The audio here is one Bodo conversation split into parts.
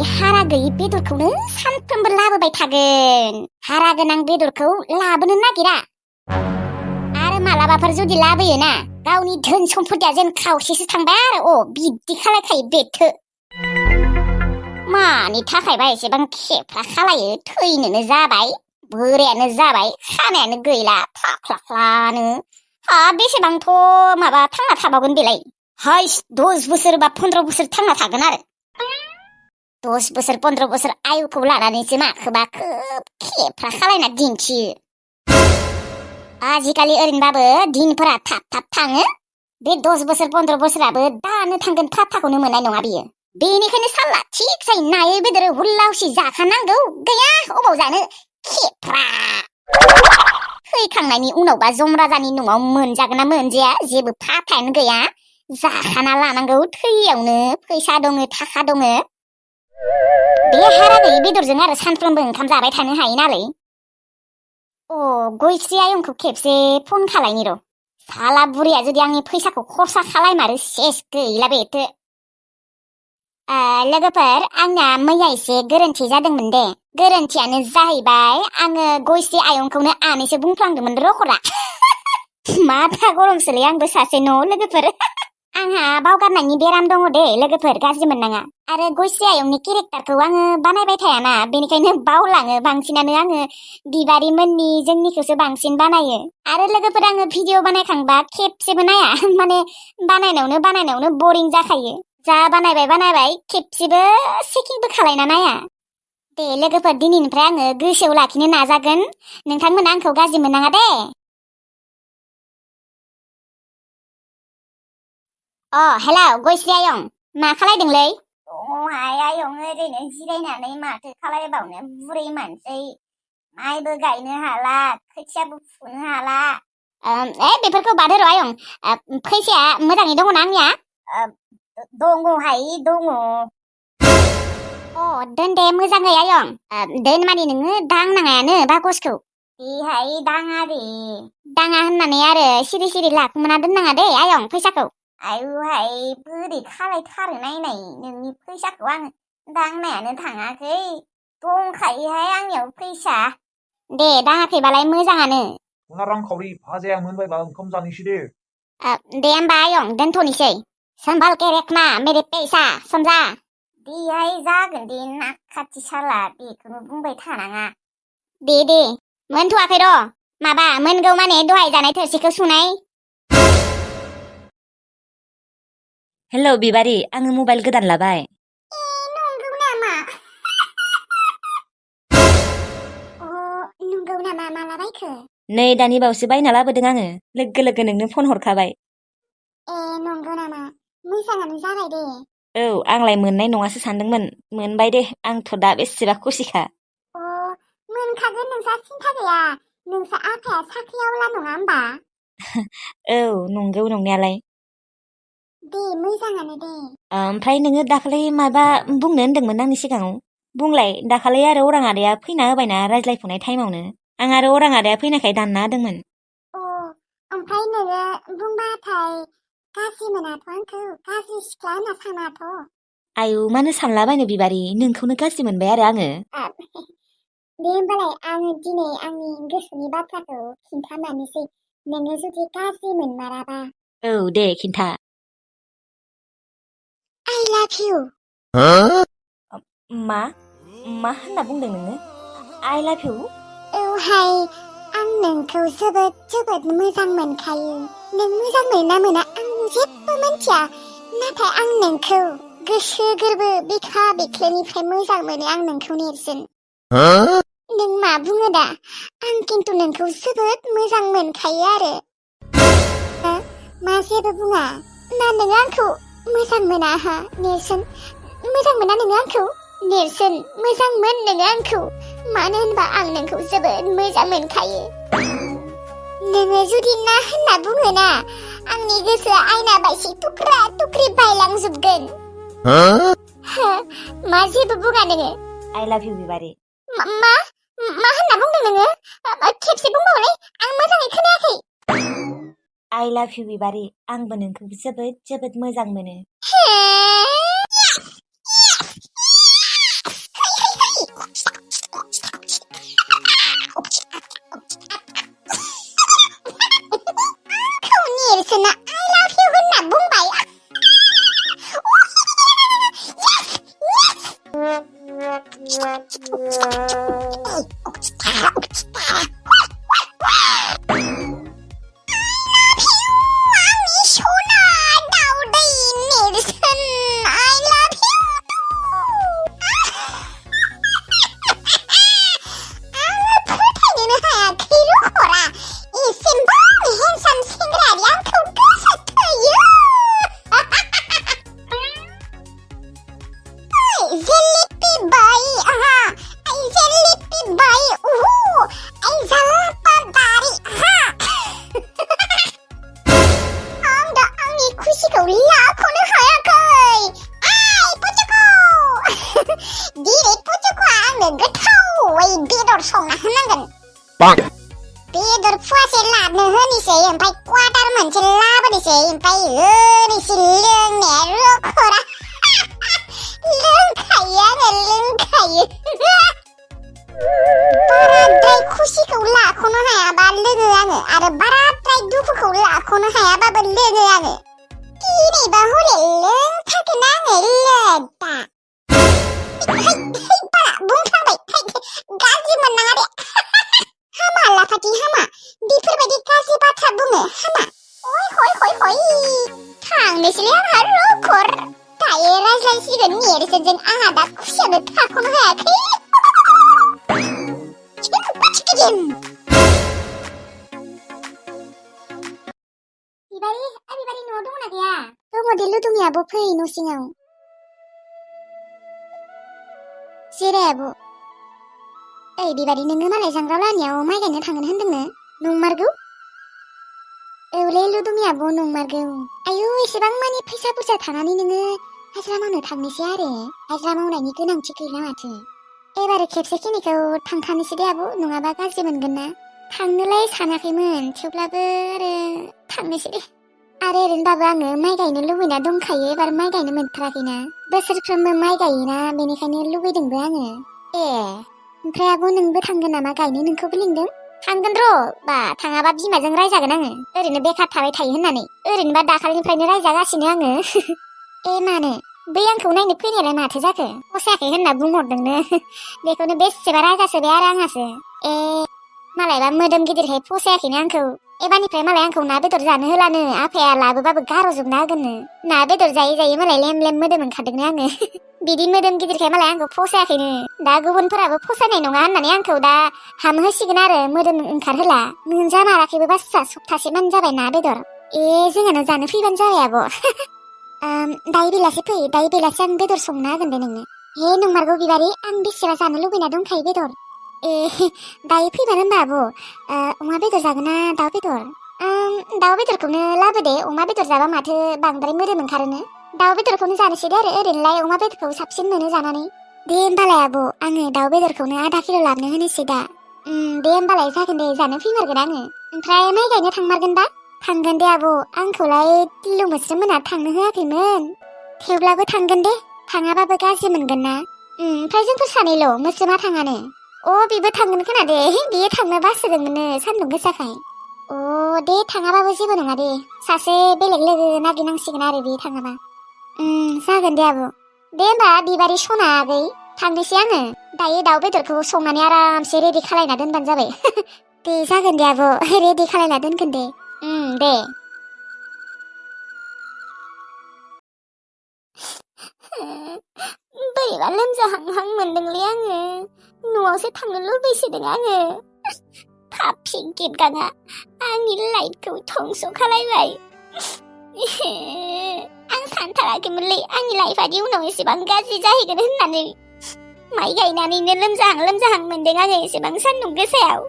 हारा गैयि बेदरखौनो सानफ्रोमबो लाबोबाय थागोन। हारा गोनां बेदरखौ लाबोनो नागिरा। आरो मालाबाफोर जुदि लाबोयोना गावनि धोन सम्पतिया जेन खावसेसो थांबाय आरो बिब्दि खालायखायो बेथो। मानि थाखायबा एसेबां खेफ्रा खालायो, थैनोनो जाबाय, बोरायानो जाबाय, खानायानो गैला थाख्लाख्लानो। बेसेबांथ' माबा थांना थाबावगोन बेलाय? हाइस 10 बोसोर बा 15 बोसोर थांना थागोन आरो। 10 बोसोर 15 बोसोर आयुखौ लानानैसो माखौबा खोब खेफ्रा खालायना दिन्थियो। आजिखालि ओरैनोबाबो दिनफोरा थाब थाब थाङो। बे 10 बोसोर 15 बोसोराबो दानो थांगोन, फात्ताखौनो मोननाय नङा बियो। बेनिखायनो साल्ला थिगसे नायै बेदरै हुल्लावसि जाखानांगौ। गैया अबाव जानो खेफ्रा। फैखांनायनि उनावबा जमराजानि न'आव मोनजागोन ना मोनजाया जेबो फाथायानो गैया। जाखाना लानांगौ थैयावनो। फैसा दङ, थाखा दङ। बे हारा गैयि बेदरजों आरो सानफ्रोमबो ओंखाम जाबाय थानो हायो नालाय। गयस्रि आयंखौ खेबसे फन खालायनि र'। साला बुरिया जुदि आंनि फैसाखौ खरसा खालायमारो सेस गैला बेथो। लोगोफोर, आंना मैया एसे गोरोन्थि जादोंमोन दे। गोरोन्थियानो जाहैबाय आङो गयस्रि आयंखौनो आनैसो बुंफ्लांदोंमोन रखरा। माथा गरमसोलै आंबो सासे न' लोगोफोर। आंहा बावगारनायनि बेराम दङ दे लोगोफोर, गाज्रि मोननाङा। आरो गयस्रि आयंनि केरेक्टारखौ आङो बानायबाय थायाना, बेनिखायनो बावलाङो। बांसिनानो आङो बिबारि मोननि जोंनिखौसो बांसिन बानायो। आरो लोगोफोर, आङो भिडिअ बानायखांबा खेबसेबो नाया। माने बानायनायावनो बरिं जाखायो। जा बानायबाय खेबसेबो चेकिंबो खालायना नाया। दे लोगोफोर, दिनैनिफ्राय आङो गोसोआव लाखिनो नाजागोन। नोंथांमोना आंखौ गाज्रि मोननाङा दे। हेलौ गयस्रि आयं, मा खालायदोंलै? दङहाय आयं, ओरैनो जिरायनानै माथो खालायबावनो। बुरै मानसि, माइबो गायनो हाला, खोथियाबो फुनो हाला। बेफोरखौ बादहो र' आयं। फैसाया मोजाङै दङना आंनिया? दङहाय दङ। दोन दे मोजाङै आयं। दोन मानि नोङो दांनाङायानो बाकसखौ। बेहाय दाङा दे। दाङा होननानै आरो सिरि सिरि लाखुमाना दोननाङा दे आयं फैसाखौ। आयुहाय बोरै खालायथारो नायनाय, नोंनि फैसाखौ आं दांनायानो थाङाखै। दंखायोहाय आंनियाव फैसा। दे दाङाखैबालाय मोजाङानो। जोंना रांखावरि भाजाया मोनबायबा ओंखाम जानोसै दे। दे होमबा आयं दोनथ'नोसै। संभाल के रखना मेरे पैसा, समझा? बेहाय जागोन दे नाखाथि साला, बेखौनो बुंबाय थानाङा। दे मोनथ'वाखै र'। माबा मोनगौ माने दहाय जानाय थोरसिखौ सुनाय। हेलौ बिबारि, आङो मबाइल गोदान लाबाय। नंगौ नामा? नंगौ नामा? माला बायखो? नै दानि बावसो बायना लाबोदों आङो। लोगो नोंनो फन हरखाबाय। नंगौ नामा? मोजाङानो जाबाय दे। औ, आंलाय मोननाय नङासो सानदोंमोन। मोनबाय दे, आंथ' दा बेसेबा खुसिखा। मोनखागोन, नोंसा सिन्था गैया। नोंसा आफाया साख्रिआवला नङा होमबा? औ, नंगौ नंनायालाय। दे मोजाङानो दे। ओमफ्राय नोङो दाखालि माबा बुंनो होनदोंमोन आंनि सिगाङाव। बुंलाय, दाखालि आरो अरां आदाया फैना होबायना रायज्लायफुनाय टाइमावनो। आं आरो अरां आदाया फैनायखाय दानना होदोंमोन। ओमफ्राय नोङो बुंबाथाय गाज्रि मोनाथ' आंखौ? गाज्रि सिख्ला होनना सानाथ'? आयौ, मानो सानलाबायनो बिबारि, नोंखौनो गाज्रि मोनबाय आरो आङो। दे होमबालाय आङो दिनै आंनि गोसोनि बाथ्राखौ खिन्थानानैसै, नोङो जुदि गाज्रि मोनमाराबा। औ दे खिन्था। I love you. मा होनना बुंदों नोङो? आइ लाभ इउ? औहाय, आं नोंखौ जोबोद मोजां मोनखायो। नों मोजां मोना मोना आं जेबो मिन्थिया, नाथाय आं नोंखौ गोसो गोरबो बिखा बिख्लोनिफ्राय मोजां मोनो। आं नोंखौ नेरसोन। नों मा बुङो दा? आं खिन्थु नोंखौ जोबोद मोजां मोनखायो आरो। मा जेबो बुङा? ना नोङो आंखौ मोजां मोना? नेरसोन, मोजां मोना नोङो आंखौ? नेरसोन, मोजां मोन नोङो आंखौ। मानो होनबा आं नोंखौ जोबोद मोजां मोनखायो। नोङो जुदि ना होनना बुङोना, आंनि गोसोआ आयना बायसि थुख्रा थुख्रि बायलांजोबगोन। मा जेबो बुङा नोङो? आइ लाभ इउ बिबारि। मा होनना बुंदों नोङो? खेबसे बुंबावलै, आं मोजाङै खोनायाखै। आइ लाभ इउ बिबारि, आंबो नोंखौ जोबोद मोजां मोनो। जेलिपि बाय आहा आइ जेलिपि बाय उहु आइ जालापादारि आहा आं दा आंनि खुसिखौ लाख'नो हायाखै आइ पुचुकु दिनै पुचुकुआ आंनो गोथावै बेदर संना होनांगोन बेदर फुवासे लाबनो होनोसै ओमफ्राय क्वार्टार मोनसे लाबोनोसै ओमफ्राय होनोसै लोंनाया रखरा लोंखायो आङो लोंखायो बाराद्राय खुसिखौ लाख'नो हायाबा लोङो आङो आरो बाराद्राय दुखुखौ लाख'नो हायाबाबो लोङो आङो दिनैबा हले लोंथारगोन आङो लोंता बारा बुंफ्लांबाय गाज्रि मोननाङा दे हामा लाफाथि हामा बेफोरबायदि गाज्रि बाथ्रा बुङो हामा हय थांनोसैलै आंहा रखर दायो रायज्लायसिगोन नेरसोनजों आंहा दा खुसियानो थाख'नो हायाखै बिबारि न'आव दंना गैया दङ दे लुदुमि आब' फै न' सिङाव जिराय आब' ओइ बिबारि नोङो मालाय जांग्रा लानियाव माइ गायनो थांगोन होनदोंनो नंमारगौ औलै लुदुमि आब' नंमारगौ आयौ एसेबां मानि फैसा बुरजा थानानै नोङो हाजिरा मावनो थांनोसै आरो हाजिरा मावनायनि गोनांथि गैला माथो एबार खेबसेखिनिखौ थांखानोसै दे आब' नङाबा गाज्रि मोनगोन ना थांनोलाय सानाखैमोन थेवब्लाबो आरो थांनोसै दे आरो ओरैनोबाबो आङो माइ गायनो लुबैना दंखायो एबार माइ गायनो मोनथाराखैना बोसोरफ्रोमबो माइ गायोना बेनिखायनो लुबैदोंबो आङो ए ओमफ्राय आब' नोंबो थांगोन नामा गायनो नोंखौबो लिंदों थांगोन र' बा थाङाबा बिमाजों रायजागोन आङो ओरैनो बेखार थाबाय थायो होननानै ओरैनोबा दाखालिनिफ्रायनो रायजागासिनो आङो ए मानो बै आंखौ नायनो फैनायालाय माथो जाखो फसायाखै होनना बुंहरदोंनो बेखौनो बेसेबा रायजासोबाय आरो आंहासो ए मालायबा मोदोम गिदिरखाय फसायाखैनो आंखौ एबारनिफ्राय मालाय आंखौ ना बेदर जानो होलानो आफाया लाबोबाबो गार'जोबना होगोननो ना बेदर जायै जायै मालाय लेम लेम मोदोम ओंखारदोंनो आङो बिदि मोदोम गिदिरखाय मालाय आंखौ फसायाखैनो दा गुबुनफोराबो फसायनाय नङा होननानै आंखौ दा हामहोसिगोन आरो मोदोम ओंखारहोला मोनजामाराखैबो बासा सप्तासेमान जाबाय ना बेदर ए जोंहानो जानो फैबानो जाबाय आब' दायो बेलासि फै दायो बेलासि आं बेदर संना होगोन दे नोंनो हे नंमारगौ बिबारि आं बेसेबा जानो लुबैना दंखायो बेदर ए दायो फैबानो होनबा आब' अमा बेदर जागोन ना दाउ बेदर दाउ बेदरखौनो लाबो दे अमा बेदर जाबा माथो बांद्राय मोदोम ओंखारोनो दाउ बेदरखौनो जानोसै दे आरो ओरैनोलाय अमा बेदरखौ साबसिन मोनो जानानै दे होमबालाय आब' आङो दाउ बेदरखौनो आधा किल' लाबनो होनोसै दा दे होमबालाय जागोन दे जानो फैमारगोन आङो ओमफ्राय माइ गायनो थांमारगोन दा थांगोन दे आब' आंखौलाय तिल्लु मोस्रोम मोना थांनो होआखैमोन थेवब्लाबो थांगोन दे थाङाबाबो गाज्रि मोनगोन ना ओमफ्राय जोंफोर सानैल' मोस्रोमा थाङानो अ बेबो थांगोन खोना दे बियो थांनो बासोदोंमोननो सान्दुं गोसाखाय अ दे थाङाबाबो जेबो नङा दे सासे बेलेग लोगो नागिरनांसिगोन आरो बे थाङाबा जागोन दे आब' दे होमबा बिबारि सना आगै थांनोसै आङो दायो दाउ बेदरखौ संनानै आरामसे रेडि खालायना दोनबानो जाबाय दे जागोन दे आब' रेडि खालायना दोनगोन दे दे बोरैबा लोमजाहांहां मोनदोंलै आङो न'आवसो थांनो लुबैसोदों आङो पापि गेटगाङा आंनि लाइटखौ धंस' खालायबाय आं सानथाराखैमोनलै आंनि लाइफआदि उनाव एसेबां गाज्रि जाहैगोन होननानै माइ गायनानैनो लोमजाहां मोनदों आङो एसेबां सान्दुं गोसायाव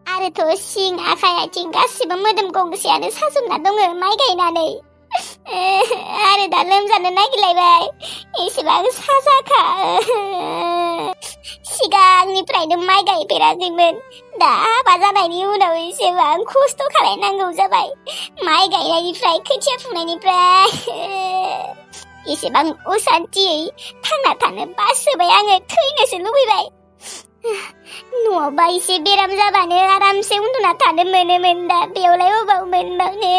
आरोथ' सिं आखाइ आथिं गासिबो मोदोम गंसेयानो साजोबना दङ माइ गायनानै आरो दा लोमजानो नागिरलायबाय एसेबां साजाखा सिगांनिफ्रायनो माइ गायफेराखैमोन दा हाबा जानायनि उनाव एसेबां खस्थ' खालायनांगौ जाबाय माइ गायनायनिफ्राय खोथिया फुनायनिफ्राय एसेबां असान्थियै थांना थानो बासोबाय आङो थैनोसो लुबैबाय न'आवबा एसे बेराम जाबानो आरामसे उन्दुना थानो मोनोमोन दा बेयावलाय अबाव मोनबावनो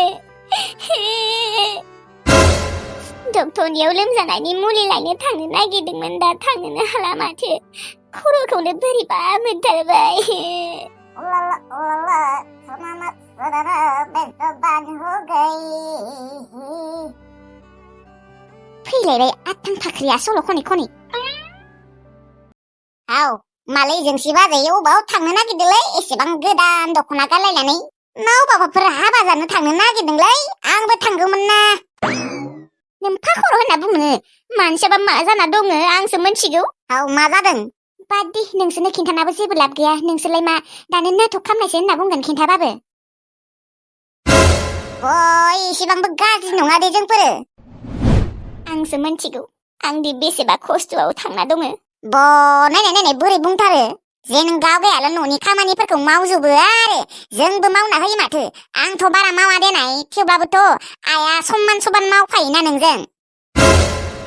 डक्टरनियाव लोमजानायनि मुलि लायनो थांनो नागिरदोंमोन दा थांनोनो हाला माथो खर'खौनो बोरैबा मोनथारबाय फैलायबाय आथां फाख्रिया सल' खनै खनै औ मालै जोंसि बाजै अबाव थांनो नागिरदोंलै एसेबां गोदान दख'ना गानलायनानै ना अबावबाफोर हाबा जानो थांनो नागिरदोंलै आंबो थांगौमोन ना नोम्फा खर' होनना बुङो मानसियाबा मा जाना दङ आंसो मिथिगौ औ मा जादों बादि नोंसोरनो खिन्थानाबो जेबो लाब गैया नोंसोरलाय मा दानो नाटक खालामनायसो होनना बुंगोन खिन्थाबाबो एसेबांबो गाज्रि नङा दे जोंफोरो आंसो मिथिगौ आंदि बेसेबा खस्थ'आव थांना दङ नायनाय बोरै बुंथारो जे नों गावगायाल' न'नि खामानिफोरखौ मावजोबो आरो जोंबो मावना होयो माथो आंथ' बारा मावा देनाय थेवब्लाबोथ' आइया समान समान मावखायोना नोंजों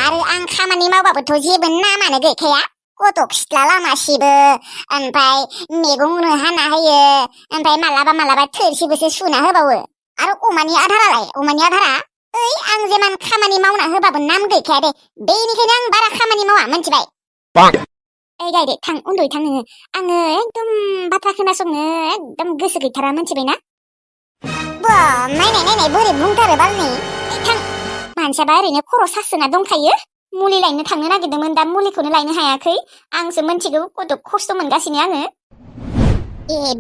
आरो आं खामानि मावबाबोथ' जेबो नामानो गैखाया गथ' खिथ्ला लामा सिबो ओमफ्राय मैगं हाना होयो ओमफ्राय मालाबा थोरसिबोसो सुना होबावो आरो अमानि आदारा आं जेमान खामानि मावना होबाबो नाम गैखाया दे बेनिखायनो आं बारा खामानि मावा मिथिबाय गायदे थां उन्दुयै थां नोङो आङो एकदम बाथ्रा खोनासंनो एकदम गोसो गैथारा मिथिबायना नायनाय बोरै बुंथारो बालनि थां मानसियाबा ओरैनो खर' सासोना दंखायो मुलि लायनो थांनो नागिरदोंमोन दा मुलिखौनो लायनो हायाखै आंसो मिथिगौ गथ' खस्थ' मोनगासिनो आङो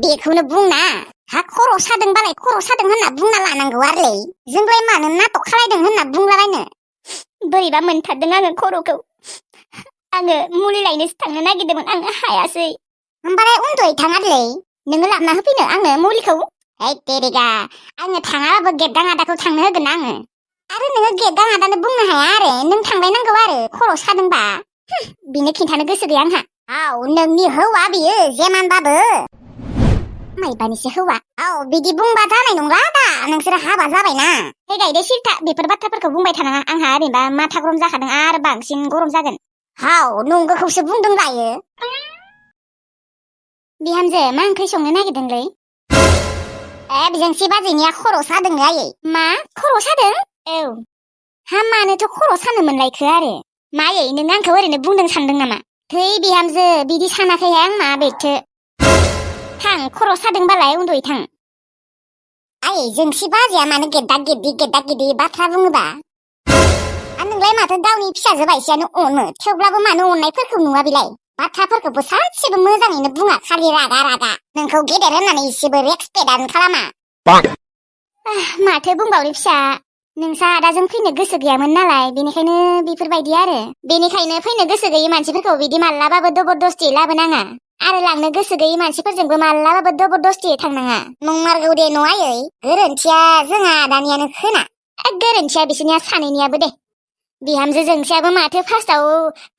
बेखौनो बुंना हा खर' सादोंबालाय खर' सादों होनना बुंना लानांगौ आरोलै जोंलाय मानो नाटक खालायदों होनना बुंलाबायनो बोरैबा मोनथारदों आङो खर'खौ आङो मुलि लायनोसो थांनो नागिरदोंमोन आङो हायासै होमबालाय उन्दुयै थाङालै नोङो लाबना होफैनो आंनो मुलिखौ तेरिगा आङो थाङाबाबो गेद्दां आदाखौ थांनो होगोन आङो आरो नोङो गेद्दां आदानो बुंनो हाया आरो नों थांलायनांगौ आरो खर' सादोंबा बिनो खिन्थानो गोसो गैया आंहा नोंनि हौवा बियो जेमानबाबो माइबानिसो हौवा बिदि बुंबा जानाय नंला दा नोंसोर हाबा जाबायना गायदे सिरथा बेफोर बाथ्राफोरखौ बुंबाय थानाङा आंहा ओरैनोबा माथा गरम जाखादों आरो बांसिन गरम जागोन नंगौखौसो बुंदों लायो बिहामजो मा ओंख्रि संनो नागिरदोंलै बिजोंसि बाजैनिया खर' सादों आयै मा खर' सादों मानोथ' खर' सानो मोनलायखो आरो मायै नों आंखौ ओरैनो बुंदों सानदों नामा थै बिहामजो बिदि सानाखैहाय आं मा बेथो थां खर' सादोंबालाय उन्दुयै थां आयै जोंसि बाजैया मानो गेद्दा गिद्दि बाथ्रा बुङोबा नोंलाय माथो गावनि फिसाजो बायसियानो अनो थेवब्लाबो मानो अननायफोरखौ नुवा बिलाय बाथ्राफोरखौबो सानसेबो मोजाङैनो बुङा खालि रागा नोंखौ गेदेर होननानै एसेबो रेसपेक्टआनो खालामा माथो बुंबावनो फिसा नोंसा आदाजों फैनो गोसो गैयामोन नालाय बेनिखायनो बेफोरबायदि आरो बेनिखायनो फैनो गोसो गैयै मानसिफोरखौ बिदि मालाबाबो जबरदस्ति लाबोनाङा आरो लांनो गोसो गैयै मानसिफोरजोंबो मालाबाबो जबरदस्ति थांनाङा नंमारगौ दे न'आयै गोरोन्थिया जोंहा आदानियानो खोना गोरोन्थिया बिसोरनिया सानैनियाबो दे बिहामजो जोंसियाबो माथो फार्स्टआव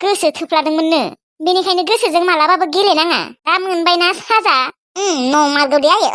गोसो थोफ्लादोंमोननो बेनिखायनो गोसोजों मालाबाबो गेलेनाङा दा मोनबायना साजा नंमारगौ दे आयै